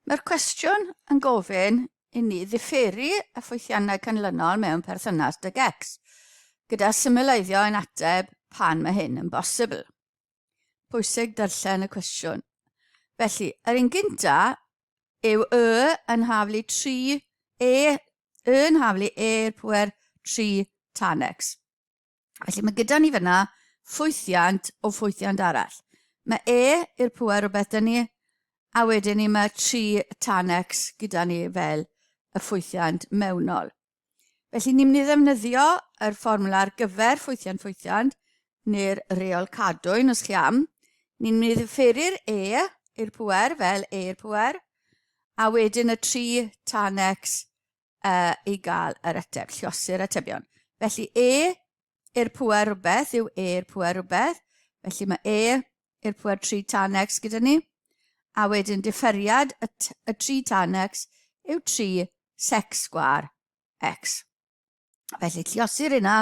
Mae'r cwestiwn yn gofyn i ni ddifferu y ffwythiannau canlynol mewn perthynas ag X, gyda symleiddio ein ateb pan mae hyn yn bosibl. Pwysig darllen y cwestiwn. Felly, yr un gynta yw y yn haflu 3, e, y yn haflu e i'r pwer 3 tan x. Felly mae gyda ni fyna ffwythiant o ffwythiant arall. Mae e i'r pŵer rhywbeth dyn ni, a wedyn ni mae 3 tan x gyda ni fel y ffwythiant mewnol. Felly ni'n mynd i ddefnyddio yr fformwla ar gyfer ffwythiant ffwythiant, neu'r reol cadwyn os chi am. Ni'n mynd i ddifferu'r e i'r pŵer fel e i'r pŵer, a wedyn y 3 tan x uh, i gael yr ateb, lliosi'r atebion. Felly E i'r pŵer rhywbeth yw E i'r pŵer rhywbeth. Felly mae E i'r pŵer 3 tan x gyda ni. A wedyn differiad y, y 3 tan x yw 3 sec sgwar x. Felly lliosi'r yna,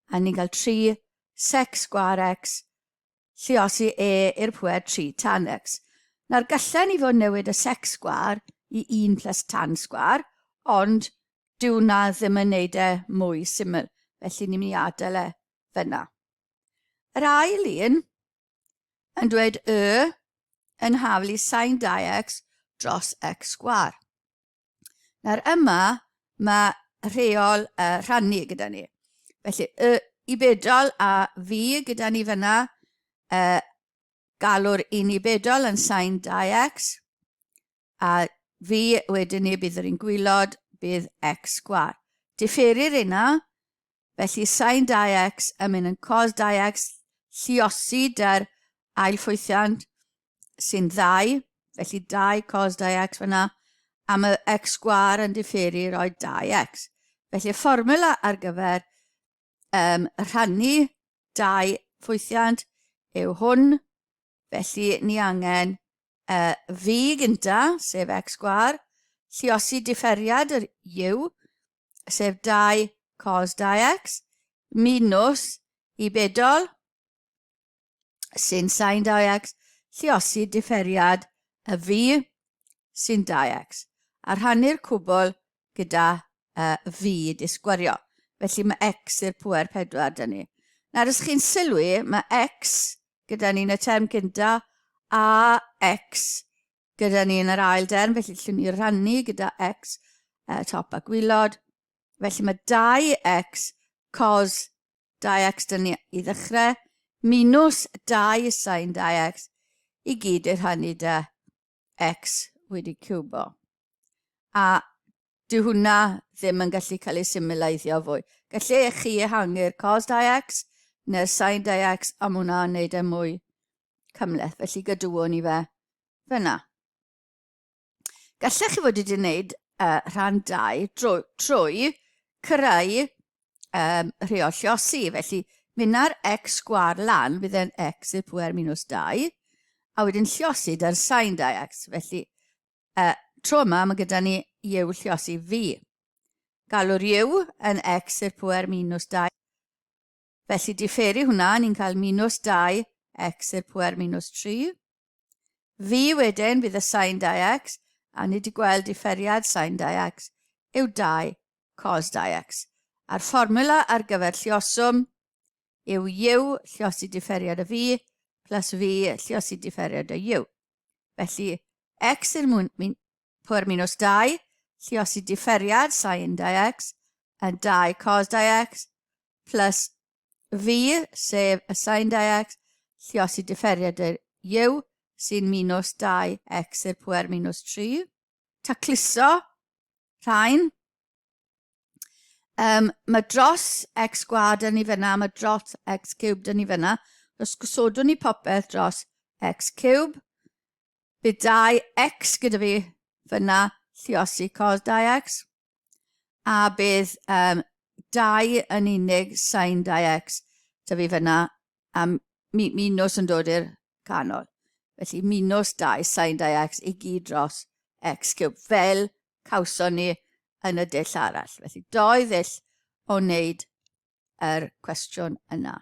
a ni'n cael 3 sec sgwar x lluosi e i'r pwer 3 tan x. Nawr gallen ni fod newid y sec sgwar i 1 plus tan sgwar, ond dyw hwnna ddim yn neud e mwy syml, felly ni'n mynd i adael e fyna. Yr ail un yn dweud y yn haflu sin 2x dros x sgwar. Nawr yma mae rheol uh, rhannu gyda ni. Felly, y i bedol a fi gyda ni fyna, uh, galw'r un i bedol yn sain 2x, a fi wedyn ni bydd yr un gwylod, bydd x sgwar. Diferir yna, Felly sin 2x yn mynd yn cos 2x lliosi dy'r ail ffwythiant sy'n ddau, felly 2 cos 2x fyna, a mae x sgwar yn diferu roi 2x. Felly y fformula ar gyfer um, rhannu dau ffwythiant yw hwn, felly ni angen uh, v gynta, sef x sgwar, lliosi diferiad yr u, sef 2 cos 2x, minus i bedol, sy'n sin 2x, lliosi diferiad y v sy'n 2x, a rhannu'r cwbl gyda uh, v disgwario. Felly mae x i'r pwer 4 dyn ni. Nawr, os chi'n sylwi, mae x gyda ni yn y term cynta a x gyda ni yn yr ail derm, felly llwn ni rannu gyda x top a gwylod. Felly mae 2x cos 2x dyn ni i ddechrau, minus 2 sin 2x i gyd ei rhannu da x wedi ciwbo. A dyw hwnna ddim yn gallu cael ei symleiddio fwy. Gallu chi ehangu'r cos 2x neu'r sin 2x a mae hwnna'n neud e mwy cymhleth, felly gadwon ni fe fyna. Gallech chi fod wedi gwneud uh, rhan 2 drwy, trwy creu um, rheol lliosi. Felly, mynd ar x sgwar lan, bydd e'n x i'r pwer minus 2, a wedyn lliosi da'r sin 2x. Felly, uh, tro yma mae gyda ni u lliosi v. Galw'r u yn x i'r pwer minus 2. Felly diferu hwnna, ni'n cael minus 2 x i'r pwer minus 3. V wedyn bydd y sin 2x, a ni wedi gweld diferiad sin 2x yw 2 cos 2x. A'r fformula ar gyfer lluoswm yw u lliosi diferiad y v plus v lliosi diferiad y u. Felly, x i'r pwer minus 2, lliosi diferiad sin 2x yn 2 cos 2x plus v, sef y sin 2x, lliosi diferiad yr u, sy'n minus 2x i'r pwer minus 3. Tacluso rhain. Um, mae dros x sgwad yn ni fyna, mae dros x cubed yn ni fyna. Os gosodwn ni popeth dros x cube, Bydd 2x gyda fi fyna, lliosi cos 2x. A bydd um, 2 yn unig sin 2x da fi fyna, a mi, minus yn dod i'r canol. Felly minus 2 sin 2x i gyd dros x cube, fel cawson ni yn y dull arall. Felly doi ddull o wneud yr cwestiwn yna.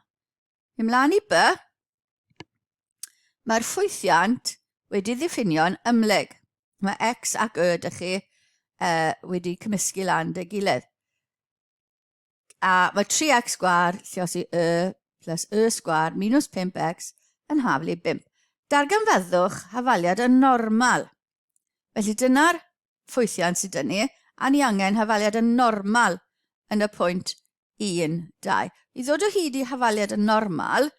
Ymlaen i B. Mae'r ffwythiant wedi ddiffinio'n ymhlyg. Mae x ac y dych chi wedi cymysgu lan dy gilydd. A mae 3x sgwar lliosi y plus y sgwar minus 5x yn haflu 5. Darganfyddwch hafaliad y normal. Felly dyna'r ffwythiant sydd dyn ni, a ni angen hafaliad y normal yn y pwynt 1, 2. I ddod o hyd i hafaliad y normal,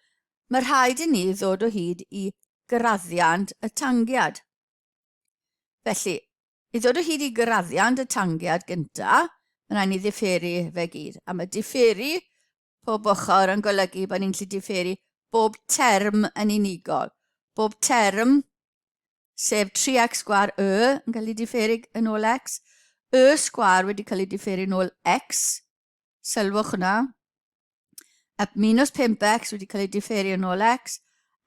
mae rhaid i ni ddod o hyd i graddiant y tangiad. Felly, i ddod o hyd i graddiant y tangiad gynta, mae rhaid ni ddifferu fe gyd. A mae diferu pob ochr yn golygu bod ni'n gallu diferu bob term yn unigol. Bob term, sef 3x sgwar y yn cael ei diferu yn ôl x, y sgwar wedi cael ei diferu yn ôl x, sylwch hwnna, a minus 5x wedi cael ei diferu yn ôl x,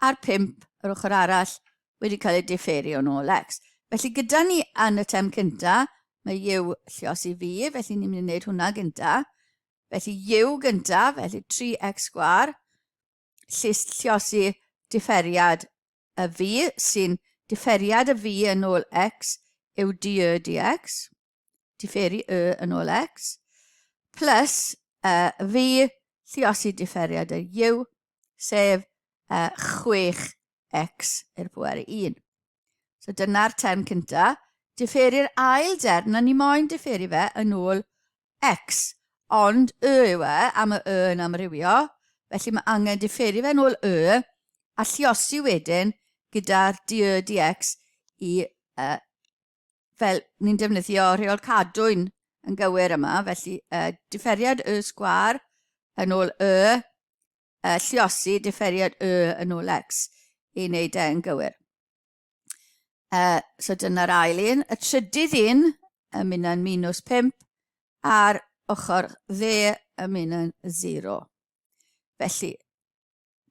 a'r 5 yr ochr arall wedi cael ei diferu yn ôl x. Felly gyda ni yn y term cynta, mae u llios i fi, felly ni'n mynd i wneud hwnna gynta. Felly u gynta, felly 3x sgwar, lliosi diferiad y v, sy'n diferiad y v yn ôl x yw dy dx. diferu y yn ôl x, plus v lliosi diferiad y u, sef 6x i'r pwer 1. So dyna'r term cynta. Diferu'r ail derm, na ni moyn diferu fe yn ôl x, ond y yw e, a mae y yn amrywio, felly mae angen diferu fe yn ôl y, a lliosi wedyn gyda'r dy dx i fel ni'n defnyddio rheol cadwyn yn gywir yma, felly diferiad y sgwar yn ôl y, lliosi diferiad y yn ôl x i wneud e yn gywir. So dyna'r ail un. Y trydydd un yn mynd yn minus 5 a'r ochr dde yn mynd yn 0. Felly,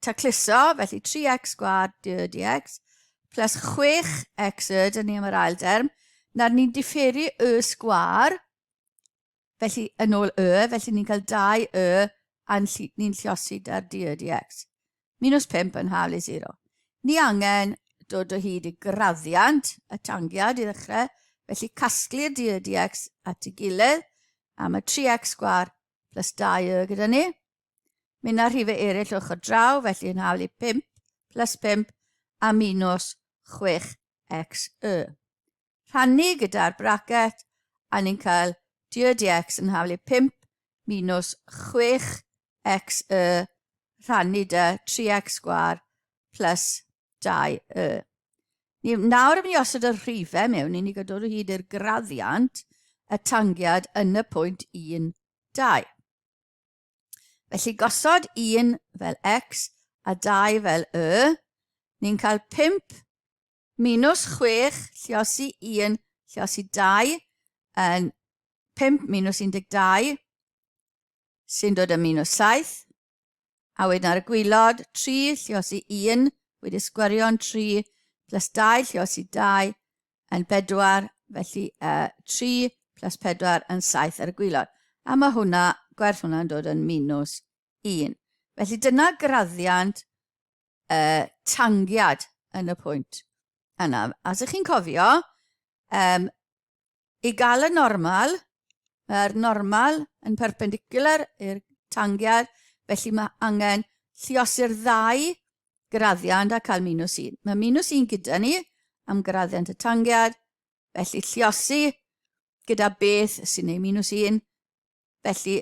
tacluso, felly 3x sgwâr d dx, plus 6x y, dyn ni am yr ail derm, nawr ni'n diferu y sgwâr, felly yn ôl y, felly ni'n cael 2 y, a ni'n lliosi da'r d y dx. Minus 5 yn hawl i 0. Ni angen dod o hyd i graddiant y tangiad i ddechrau, felly casglu'r d y dx at ei gilydd, a mae 3x sgwâr plus 2 y gyda ni. Mynd â rhifau eraill ochr draw, felly yn haflu 5 plus 5 a minus 6x y. Rhannu gyda'r bracet a ni'n cael d dx yn haflu 5 minus 6x y rhannu dy 3x sgwar plus 2 y. Ni nawr yn mynd i osod y rhifau mewn i ni gael dod o hyd i'r graddiant y tangiad yn y pwynt 1, 2. Felly gosod 1 fel x a 2 fel y, ni'n cael 5 minus 6 lliosi 1 lliosi 2 yn 5 minus 12 sy'n dod yn minus 7. A wedyn ar y gwylod, 3 lliosi 1 wedi sgwario'n 3 plus 2 lliosi 2 yn 4, felly 3 plus 4 yn 7 ar y gwylod. A mae hwnna, gwerth hwnna'n dod yn minus 1. Felly dyna graddiant tangiad yn y pwynt yna. A os ych chi'n cofio, i gael y normal, mae'r normal yn perpendicular i'r tangiad, felly mae angen lliosi'r ddau graddiant a cael minus 1. Mae minus 1 gyda ni am graddiant y tangiad, felly lliosi gyda beth sy'n ei minus 1, felly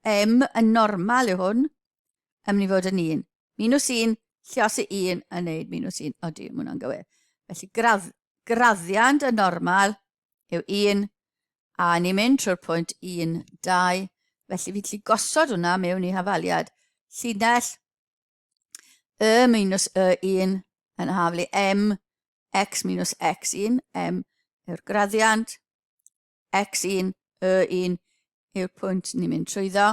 m yn normal yw hwn, yn mynd i fod yn 1. Minus 1, lliosi 1 yn neud minus 1. Odi, mae hwnna'n gywir. Felly gradd, graddiant y normal yw 1, a ni'n mynd trwy'r pwynt 1, 2. Felly fi gallu gosod hwnna mewn i hafaliad llinell y minus y1 yn haflu m, x minus x1, m yw'r graddiant, x1, y1 yw'r pwynt ni'n mynd trwyddo,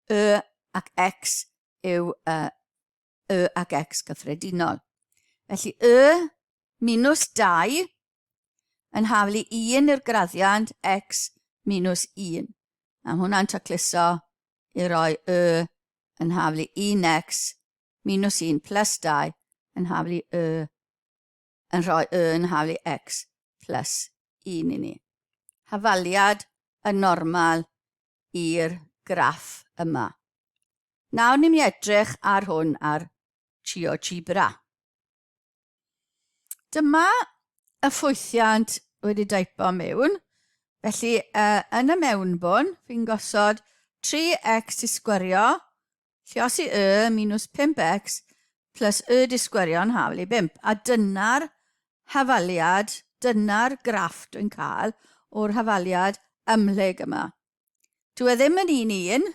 y ac x yw y ac x cyffredinol. Felly y minus 2 yn haflu 1 i'r graddiant x minus 1. A mae hwnna'n tacluso i roi y yn haflu 1x minus 1 plus 2 yn haflu y yn rhoi y yn haflu x. plus 1 i ni. Hafaliad y normal i'r graff yma. Nawr ni'n mynd i edrych ar hwn ar GeoGebra. Dyma y ffwythiant wedi daipo mewn. Felly, uh, yn y mewnbwn, fi'n gosod 3x i sgwario, lliosi y minus 5x plus y di sgwario yn hafel i 5. A dyna'r hafaliad, dyna'r graff dwi'n cael o'r hafaliad ymhlyg yma. Dwi e ddim yn un i un,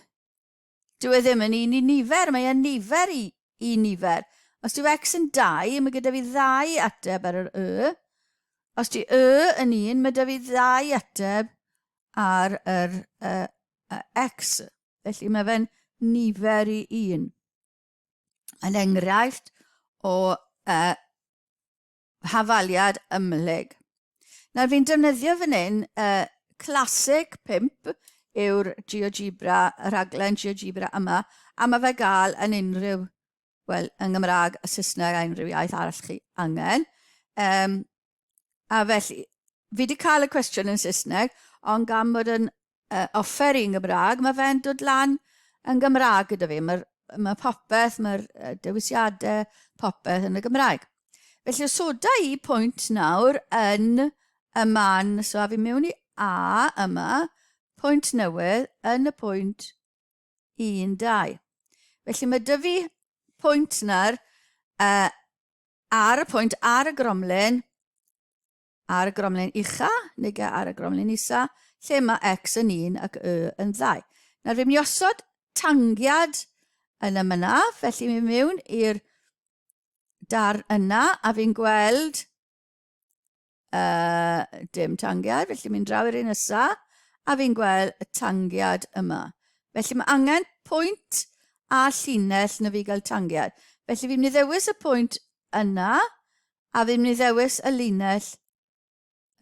Dyw e ddim yn un i nifer, mae e'n nifer i, i nifer. Os dyw x yn 2, mae gyda fi ddau ateb ar yr y. Os di y yn 1, mae gyda fi ddau ateb ar yr uh, x. Felly mae fe'n nifer i un. Yn enghraifft o uh, hafaliad ymhlyg. Nawr fi'n defnyddio fan hyn uh, Classic 5 yw'r GeoGebra, y rhaglen GeoGebra yma, a mae fe gael yn unrhyw, wel, yng Nghymraeg, y Saesneg a unrhyw iaith arall chi angen. Um, a felly, fi wedi cael y cwestiwn yn Saesneg, ond gan bod yn uh, offer i'n Gymraeg, mae fe'n dod lan yn Gymraeg gyda fi. Mae'r mae popeth, mae'r dewisiadau, popeth yn y Gymraeg. Felly, os oda i pwynt nawr yn y man, so a fi mewn i A yma, pwynt newydd yn y pwynt 1, 2. Felly mae dy fi pwynt nawr uh, ar y pwynt ar y gromlin ar y gromlin ucha neu ar y gromlin isa, lle mae x yn 1 ac y yn 2. Nawr fi'n mynd i osod tangiad yn y myna, felly mi'n mewn i'r darn yna a fi'n gweld uh, dim tangiad, felly mi'n draw i'r un nesa a fi'n gweld y tangiad yma. Felly mae angen pwynt a llinell na fi gael tangiad. Felly fi'n mynd i ddewis y pwynt yna a fi'n mynd i ddewis y linell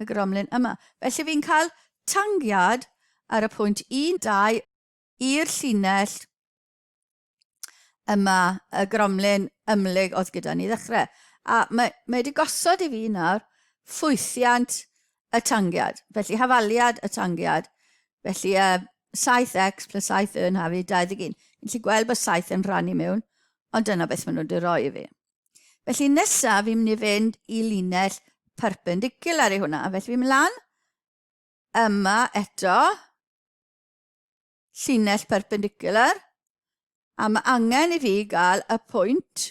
y gromlin yma. Felly fi'n cael tangiad ar y pwynt 1, 2 i'r llinell yma, y gromlin ymhlyg oedd gyda ni ddechrau. A mae, mae wedi gosod i fi nawr ffwythiant y tangiad. Felly hafaliad y tangiad. Felly uh, 7x plus 7 yn hafu 21. Fi'n gallu gweld bod 7 yn rhannu mewn, ond dyna beth maen nhw wedi rhoi i fi. Felly nesaf fi'n mynd i fynd i linell perpendicular i hwnna. Felly fi'n mynd lan yma eto, llinell perpendicular, a mae angen i fi gael y pwynt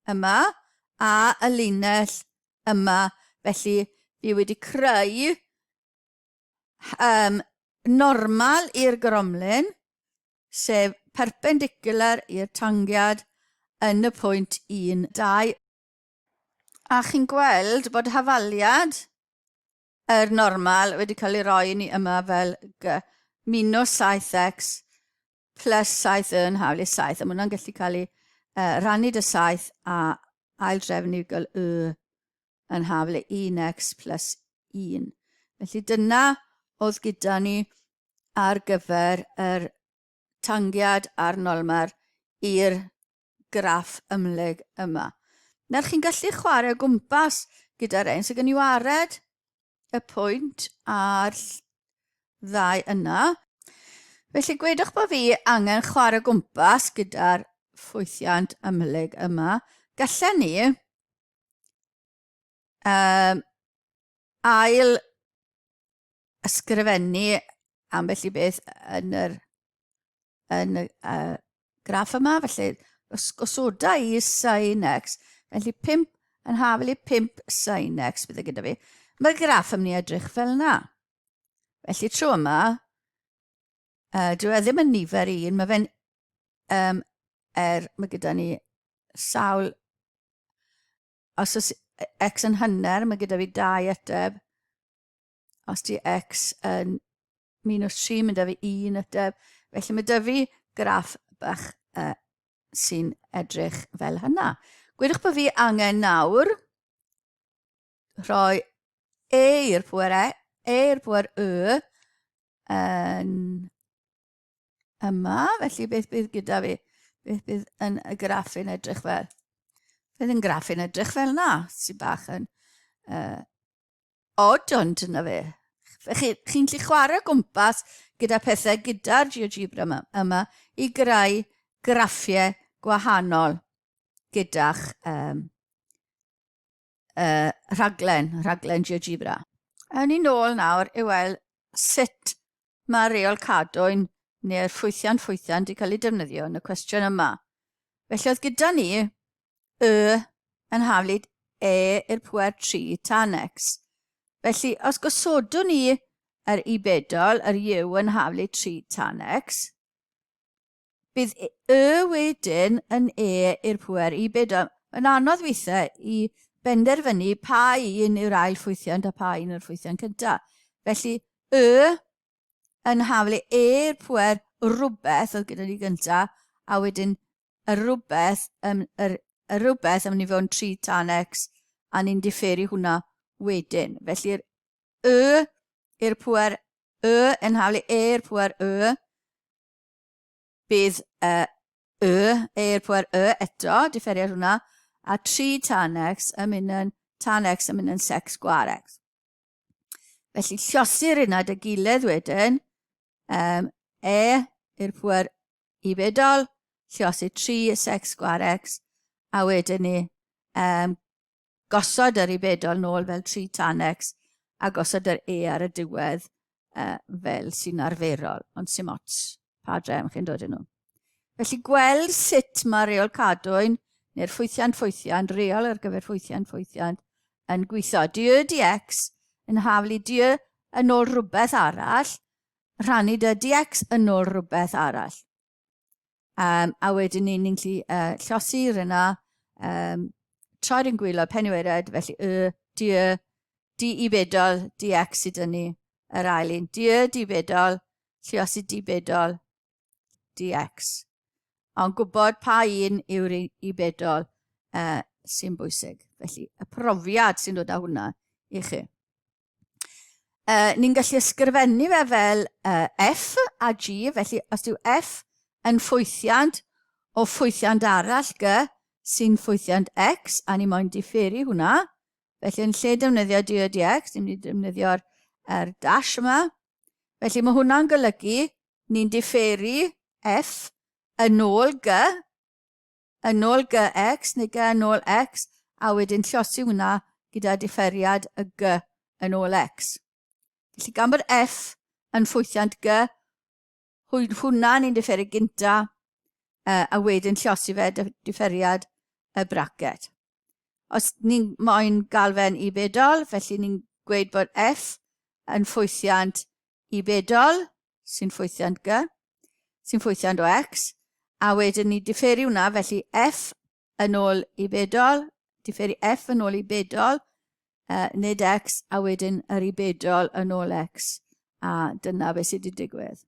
yma a y linell yma. Felly fi wedi creu um, normal i'r gromlin, sef perpendicular i'r tangiad yn y pwynt 1, 2. A chi'n gweld bod hafaliad yr normal wedi cael ei roi i ni yma fel G minus 7x plus 7 yn hawl i 7. A mae hwnna'n gallu cael ei uh, rannu dy 7 a aildrefnu i gael y yn haflu 1x plus 1. Felly dyna oedd gyda ni ar gyfer yr tangiad a'r nolmar i'r graff ymhlyg yma. Nawr chi'n gallu chwarae o gwmpas gyda'r ein, so gen i wared y pwynt a'r ddau yna. Felly gwedwch bod fi angen chwarae o gwmpas gyda'r ffwythiant ymhlyg yma. Gallen ni um, ail ysgrifennu ambell i beth yn yr, yn y uh, graff yma, felly os gosoda i sin x, felly 5 yn hafel i 5 sin x bydd e gyda fi. Mae'r graff yn mynd i edrych fel yna. Felly tro yma, uh, dwi e ddim yn nifer un, mae fe'n, um, er, mae gyda ni sawl Os oes x yn hanner, mae gyda fi dau ateb. Os di x yn minus 3, mae gyda fi un ateb. Felly mae gyda fi graff bach uh, sy'n edrych fel hynna. Gwedwch bod fi angen nawr rhoi e i'r pwer e, e i'r pwer y yn yma. Felly beth bydd gyda fi? Beth bydd yn y graffu'n edrych fel? Bydd yn graffu'n edrych fel na, sy'n bach yn... Odd, ond yna fe. Chi'n chi gallu chwarae gwmpas gyda pethau gyda'r GeoGebra yma, yma i greu graffiau gwahanol gyda'ch um, rhaglen, rhaglen GeoGebra. Awn ni nôl nawr i weld sut mae reol cadwyn neu'r ffwythiant ffwythiant wedi cael ei defnyddio yn y cwestiwn yma. Felly oedd gyda ni y yn haflu e i'r pwer 3 tan x. Felly os gosodwn ni yr i bedol, yr u yn haflu 3 tan x, bydd y wedyn yn e i'r pwer i bedol. Mae'n anodd weithiau i benderfynu pa un yw'r ail ffwythiant a pa un yw'r ffwythiant cyntaf. Felly y yn haflu e i'r pwer rhywbeth oedd gyda ni gyntaf, a wedyn y rhywbeth, um, yr, y rhywbeth yn mynd i fod yn 3 tan x, a ni'n diferu hwnna wedyn. Felly'r y i'r pwer y yn haflu e i'r pwer y, bydd y y, e i'r pwer y eto, diferiad hwnna, a 3 tan x yn mynd yn tan x yn mynd yn sex gwar x. Felly llosi'r unad y gilydd wedyn, um, e i'r pwer i bedol, llosi 3 sex sgwar x, a wedyn ni um, gosod yr i bedol nôl fel 3 tan x, a gosod yr e ar y diwedd uh, fel sy'n arferol, ond sy'n ots pa drefn chi'n dod yn nhw. Felly gweld sut mae reol cadwyn neu'r ffwythiant ffwythiant, reol ar gyfer ffwythiant ffwythiant, yn gweithio. Dy dx yn haflu dy yn ôl rhywbeth arall, rhannu dy dx yn ôl rhywbeth arall. Um, a wedyn ni'n ni gallu uh, llosi rhywna, um, troi'r un gwylod, penwyred, felly y, dy, d i bedol, dx sydd yn ni, yr ail un. Dy, d bedol, lluosi d bedol, dx. Ond gwybod pa un yw'r i bedol uh, sy'n bwysig. Felly, y profiad sy'n dod â hwnna i chi. Uh, ni'n gallu ysgrifennu fe fel uh, F a G, felly os yw F yn ffwythiant o ffwythiant arall G sy'n ffwythiant X, a ni moyn diferu hwnna, felly yn lle defnyddio D o dx, ni'n mynd i defnyddio'r er dash yma. Felly mae hwnna'n golygu ni'n diferu F yn ôl G, yn ôl GX neu G yn ôl X, a wedyn llosi hwnna gyda diferiad y G yn ôl X. Felly gan bod F yn ffwythiant G, hwnna ni'n diferu gynta, uh, a wedyn llosi fe diferiad y bracet. Os ni'n moyn gael fe'n i bedol, felly ni'n gweud bod F yn ffwythiant i bedol, sy'n ffwythiant G, sy'n ffwythiant o X, a wedyn ni diferu hwnna, felly F yn ôl i bedol, diferu F yn ôl i bedol, uh, nid X, a wedyn yr i bedol yn ôl X, a dyna beth sydd wedi digwydd.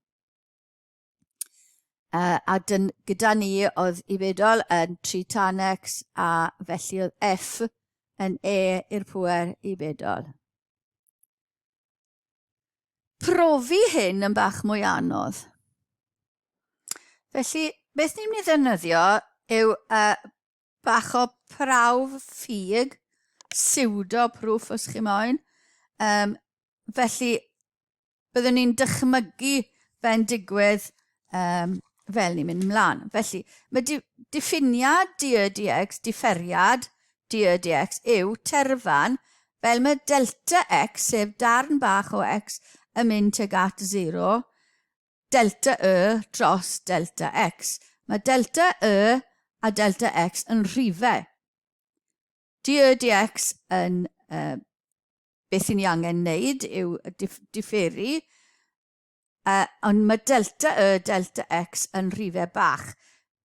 Uh, a dyn, gyda ni oedd i bedol yn 3 tan X, a felly oedd F yn E i'r pwer i bedol. Profi hyn yn bach mwy anodd. Felly, beth ni'n mynd i ddefnyddio yw uh, bach o prawf ffug, pseudo proof os chi moyn. Um, felly, byddwn ni'n dychmygu fe'n digwydd um, fel ni'n mynd ymlaen. Felly, mae di diffiniad dydx, diferiad dydx, yw terfan fel mae delta x, sef darn bach o x, yn mynd tuag at 0, delta y dros delta x. Mae delta y a delta x yn rhifau. Dydx yn uh, beth i ni angen wneud yw dif diferu, uh, ond mae delta y, delta x yn rhifau bach.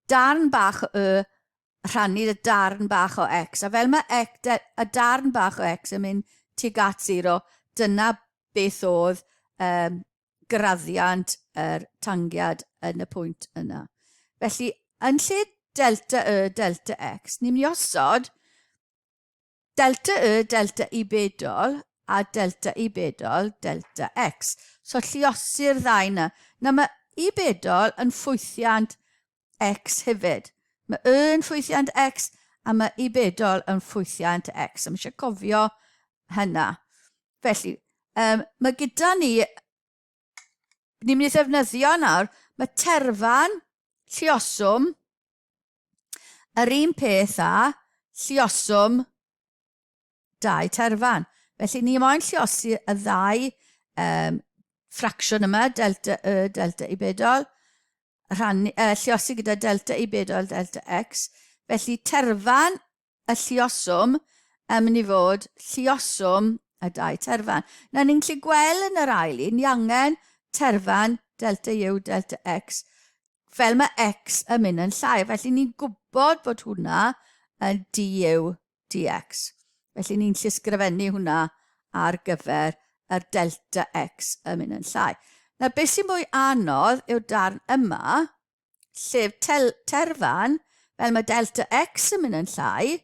Darn bach o y rhannu y darn bach o x, a fel mae x, de, y darn bach o x yn mynd tuag at 0, dyna beth oedd um, graddiant yr tangiad yn y pwynt yna. Felly, yn lle delta y, delta x, ni'n mynd i osod delta y, delta i bedol, a delta i bedol, delta x. So lluosi'r ddau yna. Na mae i bedol yn ffwythiant x hefyd. Mae y yn ffwythiant x a mae i bedol yn ffwythiant x. A mae eisiau cofio hynna. Felly, um, mae gyda ni, ni'n mynd i ddefnyddio nawr, mae terfan lluoswm yr un peth â lluoswm dau terfan. Felly ni moyn lliosi y ddau um, ffracsiwn yma, delta y, delta i bedol, rhan, uh, lliosi gyda delta i bedol, delta x. Felly terfan y llioswm yn mynd i fod llioswm y dau terfan. Na ni'n gallu gweld yn yr ail un, ni angen terfan delta u, delta x, fel mae x yn mynd yn llai. Felly ni'n gwybod bod hwnna yn du dx. Felly ni'n gallu ysgrifennu hwnna ar gyfer yr delta x yn mynd yn llai. Na beth sy'n mwy anodd yw'r darn yma, sef tel, terfan, fel mae delta x yn mynd yn llai,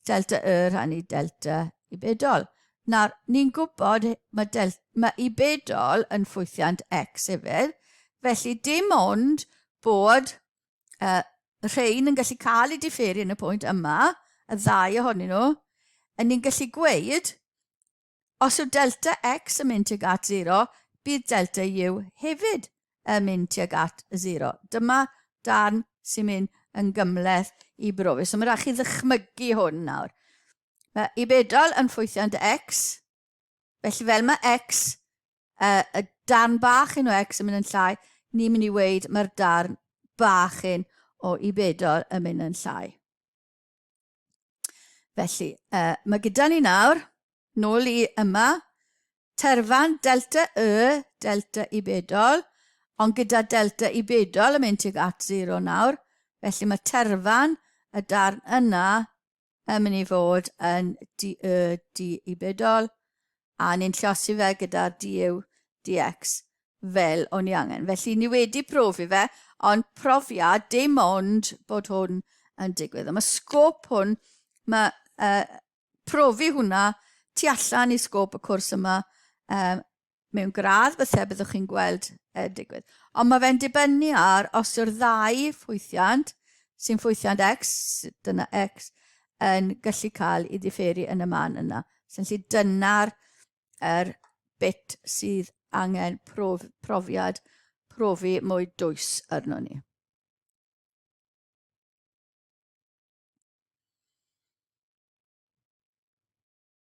delta y rhannu delta i bedol. Nawr, ni'n gwybod mae, del, mae i bedol yn ffwythiant x hefyd, felly dim ond bod uh, rhain yn gallu cael eu diferu yn y pwynt yma, y ddau ohonyn nhw, yn ni'n gallu gweud, os yw delta x yn mynd tuag at 0, bydd delta u hefyd yn mynd tuag at 0. Dyma darn sy'n mynd yn gymhleth i brofi. So mae rhaid chi ddychmygu hwn nawr. Mae i bedol yn ffwythiant x, felly fel mae x uh, y darn bach un o x yn mynd yn llai, ni'n mynd i weid mae'r darn bach un o i bedol yn mynd yn llai. Felly, uh, mae gyda ni nawr, nôl i yma, terfan delta y, delta i bedol, ond gyda delta i bedol yn mynd tuag at 0 nawr, felly mae terfan y darn yna yn mynd i fod yn d y d i bedol, a ni'n llosi fe gyda'r du dx fel o'n i angen. Felly ni wedi profi fe, ond profiad dim ond bod hwn yn digwydd. Mae sgôp hwn, mae uh, profi hwnna tu allan i sgôp y cwrs yma um, mewn gradd falle byddwch chi'n gweld e digwydd. Ond mae fe'n dibynnu ar os yw'r ddau ffwythiant, sy'n ffwythiant X, dyna X, yn gallu cael ei ddifferu yn y man yna. So, felly dyna'r er bit sydd angen prof, profiad, profi mwy dwys arno ni.